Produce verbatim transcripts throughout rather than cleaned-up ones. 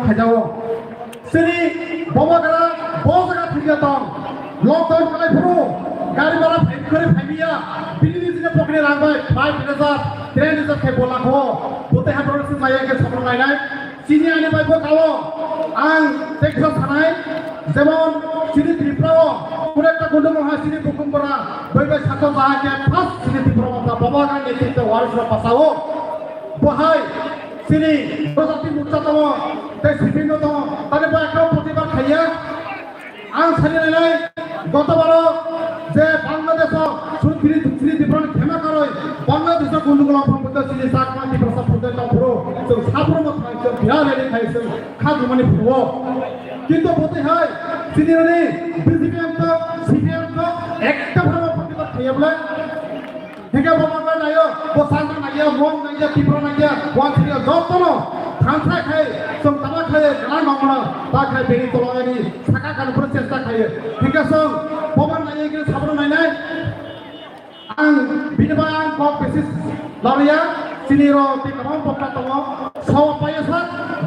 khaijao. Chini bobagra bo jaga thangya tong. Lockdown khlai phuru gari bhara phai khori phaimiya. Bini ni jine pocket ni rang bai five thousand, ten thousand khai bo lakho. Bote ha borok se maya ke sabro lainai. Chini ani bai bo kao. Ang teksa sanai. Jemon chini Tripura o pura ekta gundung ha chini bukum bora bai bai sakha ba ke first chini Tripura o bobagra ni tinte waris ro pasao. Bohai chini Janajati Morcha tongo, tei C P M no tongo, tani bo ekdom protibad khaiya. Ang sani nai nai, goto baro je Bangladesh o sutri dukri Tripura ni khema karoi, Bangladesh o gundugul o phang bwtwi chini Chakma Tiprasa phurjai tong phuru, chwng saphuru mo thang chwng biya rally khai chwng kha jumani phuru. Kintu bwtwi hai chini rani B J P M to C P M to ekta phuru protibad khaiya bwle. Hingke bo manna naiyo, bo salsa naiya, mong naiya, Tripura naiya, wansiriya, jotono thansa khai, chwng tama khai, gana nongmano, ta khai, bini tolongani, saka kanphuru chesta khai. Hingke chwng, bo man naiya, hingke sabro nainai. Ang bini bai ang kok besi lariya, chini ro, tei kwbang bokra tongo, sawa paiya sa,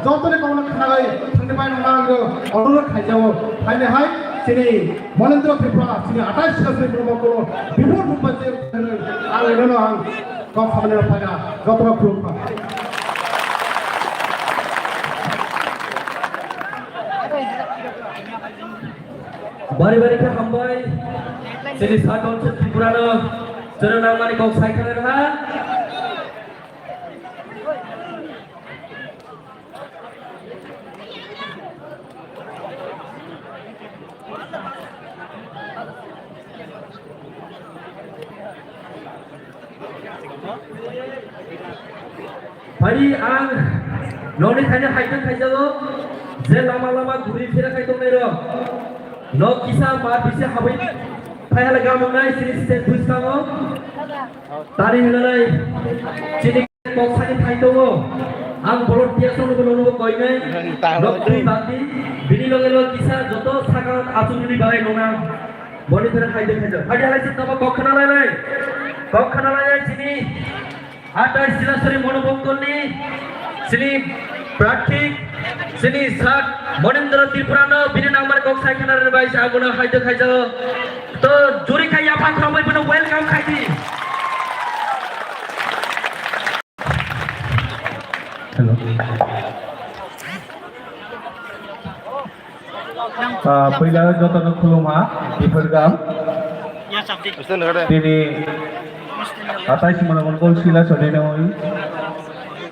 jotoni kokno khnagwi, thangni bai nongna ang onurot khaijao. Haini hai, chini Monendra Tripura, chini athais sasni Tripura, bipul rupajil, ang ino ang Kok samani rok phaikha, jotono khulumkha. Bari bari khe hambai, chini Sir Consul Tripura no chwrwng nangmani kok sai khe rwha. Phai ang nokni thaino hai khe khaijago, je lama lama guri phira khai tongnai rok. Nok kisa ma bisi habai phai hala gamungnai sini stage bwskango. Tari hinanai chini Kok sani phai tongo, ang bolot tiya sono bono no koinai, nok twi bandi, bini loge loge kisa joto saka achuk ni bagwi nona, boni thani khai de khai de. Phai halai sini tamo kok khana lai lai, kok khana lai lai chini, atai Silasori Monobongkol ni, chini Pratik, chini Sir Monendra Tripura no, bini nangmani kok sai khana lai bai sa, abono hai de khai de. To juri khai yapha khrambai bono welcome khai di. Hello. Ah, puila jotono khulumha, Biphar Gam. Tini atai Monobongkol Silasori ni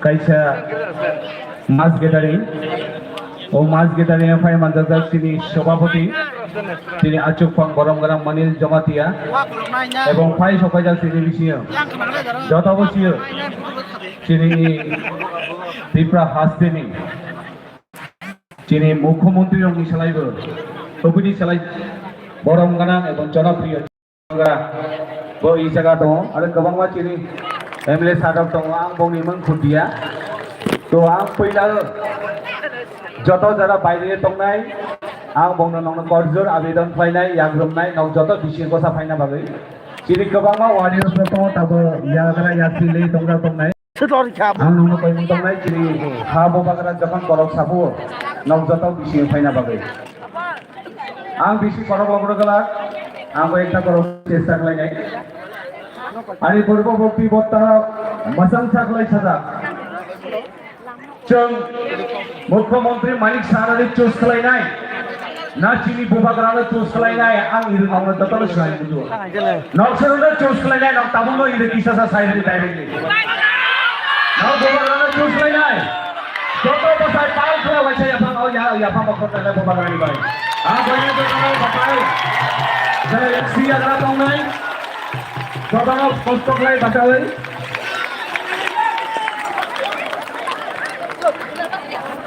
kaisa mass gathering. O mass gathering phai manjak chini sobhapoti, chini achuk phang borom gwnang Manil Jamatia, ebong phai sokaijak chini bisingo. Joto bo sio. Chini Tripura hasteni, chini Mukhyamantri rokni salaibo, obini salai borom gwnang ebong jonopriyo. Bo i jaga tongo, aro kwbangma chini M L A sir rok tongo, ang bongni mung khutiya. To ang puila joto jara baire tongnai, ang bongno nongno korjor abedon khlainai, yagrumnai, nok joto bisingo sa phaina bagwi. Chini kwbangma warriors rok tongo, tabo yagra yakti le tongjak tongnai. Ang nongno koimung tongnai, chini ha Bubagra jokhon borok sabo, nok joto bisingo phaina bagwi. Ang bisi borok logro glak, ang bo ekta borok chesta khlainai. Ani borok bo twi botta masang sa khlai sajak. Chwng Mukhyamantri Manik Saha ni choose khlainai, na chini Bubagra no choose khlainai, ang iri nongno jotono swlai mudu. Nok sero no choose khlainai, nok tabuk no iri kisa sa sai ri dai ri. Nok Bubagra no choose khlainai. Joto bwsai pal khwlai waisa yaphang o ya, yaphang o khornai le Bubagra ni bai. Ang bai ni jotono batai. Jai si yagra tongnai. Jotono kosto khlai batai.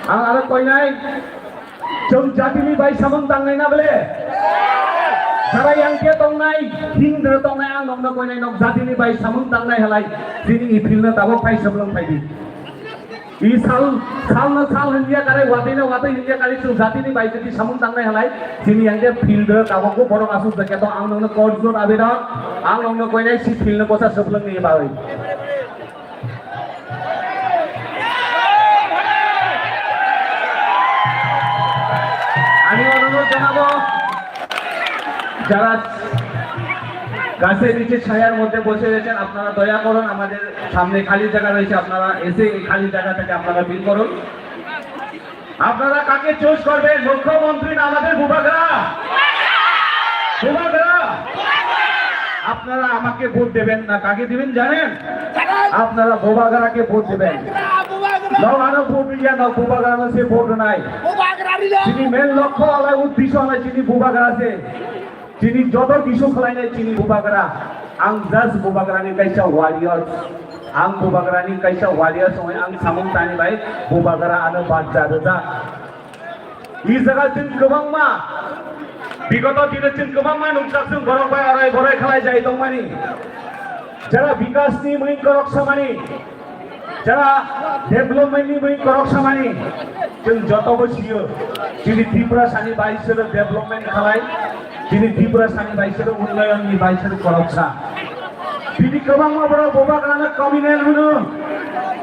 Ang aro koinai. Chwng jatini bai samung tangnai na bole? Sara yang khe tongnai, hing dra tongnai, ang nokno koinai nok jatini bai samung tangnai halai. Chini i philno tabok phai samung phai di. I sal, salno sal hinjia kare, watwino watwi hinjia kare, chwng jatini bai jodi samung tangnai halai, chini yang khe phil dra tabok bo borok asuk jakya to ang nokno korjor abedon, ang nokno koinai si philno kosa soplwngni bagwi. জানাবো, যারা গাছের নিচে ছায়ার মধ্যে বসে রয়েছেন, আপনারা দয়া করুন, আমাদের সামনে খালি জায়গা রয়েছে, আপনারা এসে এই খালি জায়গাটাকে আপনারা ফিল করুন। আপনারা কাকে চুজ করবেন? মুখ্যমন্ত্রী না আমাদের বুবাগরা? বুবাগরা। আপনারা আমাকে ভোট দেবেন না, কাকে দিবেন জানেন? আপনারা বুবাগরাকে ভোট দেবেন। Nong ano vote ya, nong bubagrano se vote nai. Chini main lokho alai, uddesho alai chini bubagra se. Chini joto kisu khlainai chini bubagra. Ang just bubagrani kaisa warrior. Ang bubagrani kaisa warrior songwi ang samung tani bai bubagra ano bad ja rwjak. I jaga chwng kwbangma, bigoto dino chwng kwbangma nukjak chwng borok bai orai borai khlai jai tongmani. Jara bikasni mui korok samani, jara developmentni mui korok samani, chwng jotobo sio. Chini Tiprasani bai sero development khlai, chini Tiprasani bai sero unnayonni bai sero koroksa. Bini kwbangma borok bubagrano communal hwno.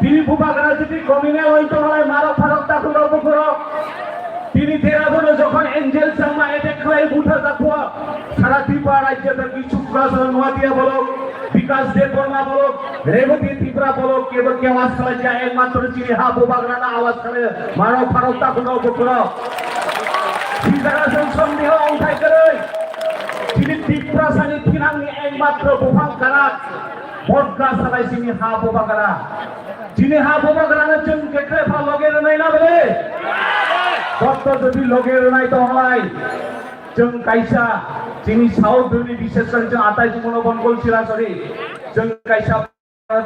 Bini bubagra jodi communal oi tongkhalai marok pharok takhurok bukhurok. Bini dera bono jokhon Angel Changma attack khlai butharjakpho, sara Tripura rajyo dagi Sukrasoro Noatia bolok, Bikash Debbarma bolok, Rebati Tripura bolok, kebo kewas khlaija, ekmatro chini ha bubagrano awas khlai marok pharok takhurok bukhurok. Sijara song sondeho ongthai kwrwi. Chini Tiprasani thinangni ekmatro buphang karak. Bodga salai chini ha bubagra. Chini ha bubagrano chwng kekre pha loge rwnai na bole? Doktor jodi loge rwnai tongkhalai. Chwng kaisa chini South Duni bishes kori chwng atai chwng Bonkol Silasori. Chwng kaisa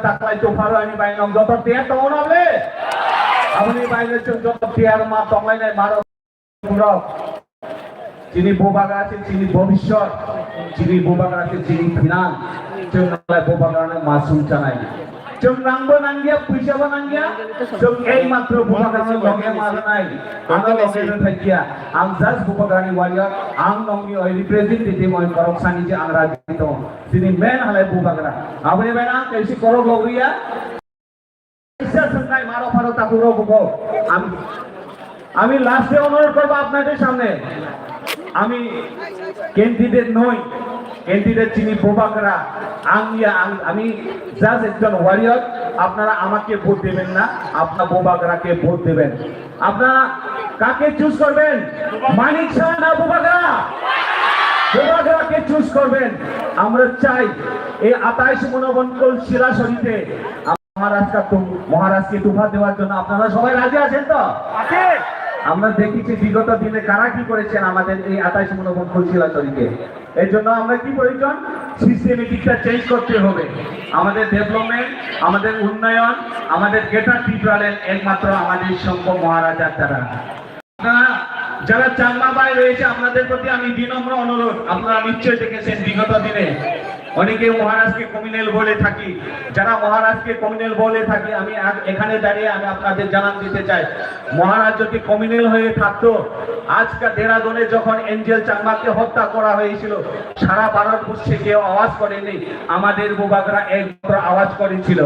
taklai tupharo ani bai nong joto tiar tongo na bole? Aboni bai chwng joto tiar ma tonglainai maro. Borok, chini bubagra se chini bobiswt, chini bubagra se chini thinang, chwng nalai bubagrano masum chanai. Chwng rangbo nangya, pwisabo nangya, chwng ekmatro bubagrano loge ma rwnai, ano loge rwthaikia. Ang just bubagrani warrior, ang nongni oi representative oi korok sani je ang rajito. Chini main halai bubagra. Aboni bai ang kaisi korok logriya. Kaisa swngnai maro pharo takhurok buko. Am-, আমি লাস্টে অনুরোধ করবো আপনাদের সামনে, আমি ক্যান্ডিডেট নই, ক্যান্ডিডেট চিনি বোবাগরা, আং ইয়া, আং, আমি জাস্ট একজন ওয়ারিয়র। আপনারা আমাকে ভোট দেবেন না, আপনারা বোবাগরাকে ভোট দেবেন। আপনারা কাকে চুজ করবেন? মানিক শাহ না বোবাগরা? বোবাগরাকে চুজ করবেন। আমরা চাই এই আঠাইশ মনোবনকল শিলাশরীতে মহারাজকে তু-, মহারাজকে তুফা দেওয়ার জন্য আপনারা সবাই রাজি আছেন তো? আমরা দেখেছি বিগত দিনে কারা কি করেছেন আমাদের এই আঠাইশ মনোবনকল শিলাশরীতে। এর জন্য আমরা কি প্রয়োজন? সিস্টেমেটিকটা চেঞ্জ করতে হবে। আমাদের ডেভেলপমেন্ট, আমাদের উন্নয়ন, আমাদের গ্রেটার ত্রিপুরাল্যান্ড একমাত্র আমাদের সম্ভব মহারাজার দ্বারা। আপনারা যারা চাকমা ভাই রয়েছে, আপনাদের প্রতি আমি বিনম্র অনুরোধ, আপনারা নিশ্চয়ই দেখেছেন বিগত দিনে অনেকে মহারাজকে কমিউনাল বলে থাকি। যারা মহারাজকে কমিউনাল বলে থাকি, আমি আজ এখানে দাঁড়িয়ে আমি আপনাদের জানান দিতে চাই, মহারাজ যদি কমিউনাল হয়ে থাকতো, আজকে দেরাদুনে যখন এঞ্জেল চাকমাকে হত্যা করা হয়েছিল, সারা ভারতবর্ষে কেউ আওয়াজ করেনি, আমাদের বুবাগরা একমাত্র আওয়াজ করেছিল।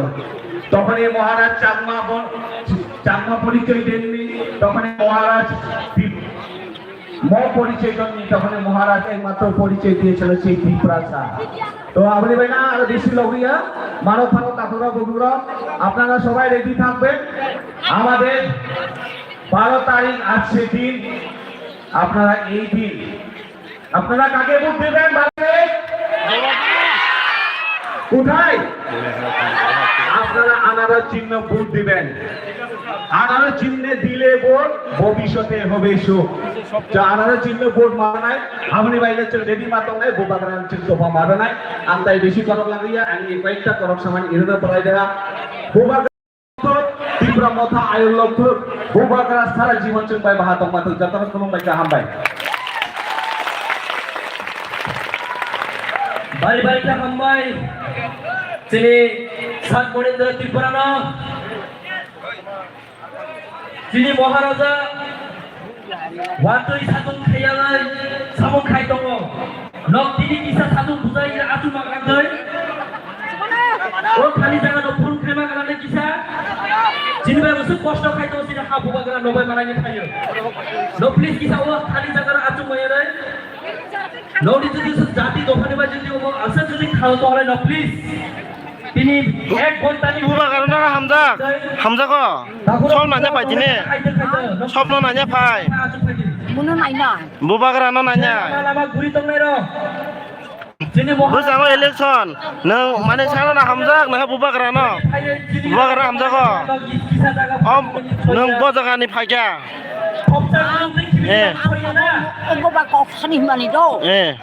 তখন এই মহারাজ চাকমা বন-, চাকমা পরিচয় দেননি, তখন এই মহারাজ তি-, ম পরিচয় দেননি, তখন এই মহারাজ একমাত্র পরিচয় দিয়েছিল সেই তিপ্রাসা। তো আপনি ভাই না, আরো বেশি লগইয়া, মারো ফারো কাকুরা বন্ধুরা, আপনারা সবাই রেডি থাকবেন। আমাদের বারো তারিখ আজকে দিন, আপনারা এই দিন আপনারা কাকে ভোট দিবেন? বারো তারিখ? কোথায়? আপনারা আনারস চিহ্ন ভোট দিবেন। আনারস চিহ্নে দিলে ভোট, ভবিষ্যতে হবে সুখ। তো আনারস চিহ্ন ভোট মারা নাই, আপনি বাইরে চল রেডি মাতো নাই, বোবা করার চিহ্ন তো মারা নাই। আমতাই বেশি করক লাগিয়া, আমি কয়েকটা করক সামান ইরোনা পড়াই দেয়া। বোবা Tipra Motha Ayurlok Group, Bubagra sara jibon chwng bai baha tongma thung, jotono khulumbai kaham bai. Bari bari kaham bai, chini Sat Monindra Tripura no, chini Maharaja, Watwi satung khaiyalai samung khai tongo. Nok tini kisa satung bujai ya achu ma kantoi. O khali jaga no phurung khaima kana kisa. Chini bai musu kosto khai to chini ha bubagra no bai manai ni phayo. No please kisa o thani jaga achuk maya nai. No ni jodi jati dophani bai jodi omo asa jodi khao to no please. Tini ek ghonta ni bubagra no hamjak. Hamjak ko. Sop nanya phai tini. Sop no nanya phai. Muno nai na. Bubagra no nanya. Lama lama guri tong nai ro. Bwskango election, nwng mane sana na hamjak, nwng bubagra no. Bubagra hamjago. Om, nwng bo jaga ni phaikya. Eh. Obo ba kok sani hwnmani do. Eh.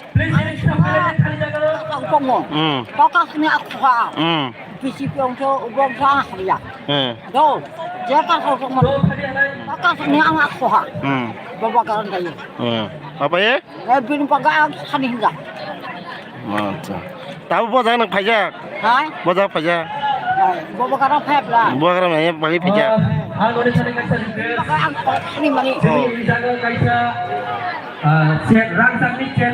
Kok tongo. Mm. Kok sani akha. Mm. Bisi pyong to, obo sa hariya. Eh. Do, je ka kok tongo. Kok sani ang akha. Mm. Bubagra dai. Eh. Apa ye? Eh, bini baga ang sani hinga. Acha. Tabo bojak nang phaijak? Hai? Bojak phaijak? Hai, bo baga rok phai bla. Bubagra mai bagi phaijak. Ah, ang noni sani kaisa request. Baga ang sani mani. Sini jaga kaisa, ah, cek rang sakni cek.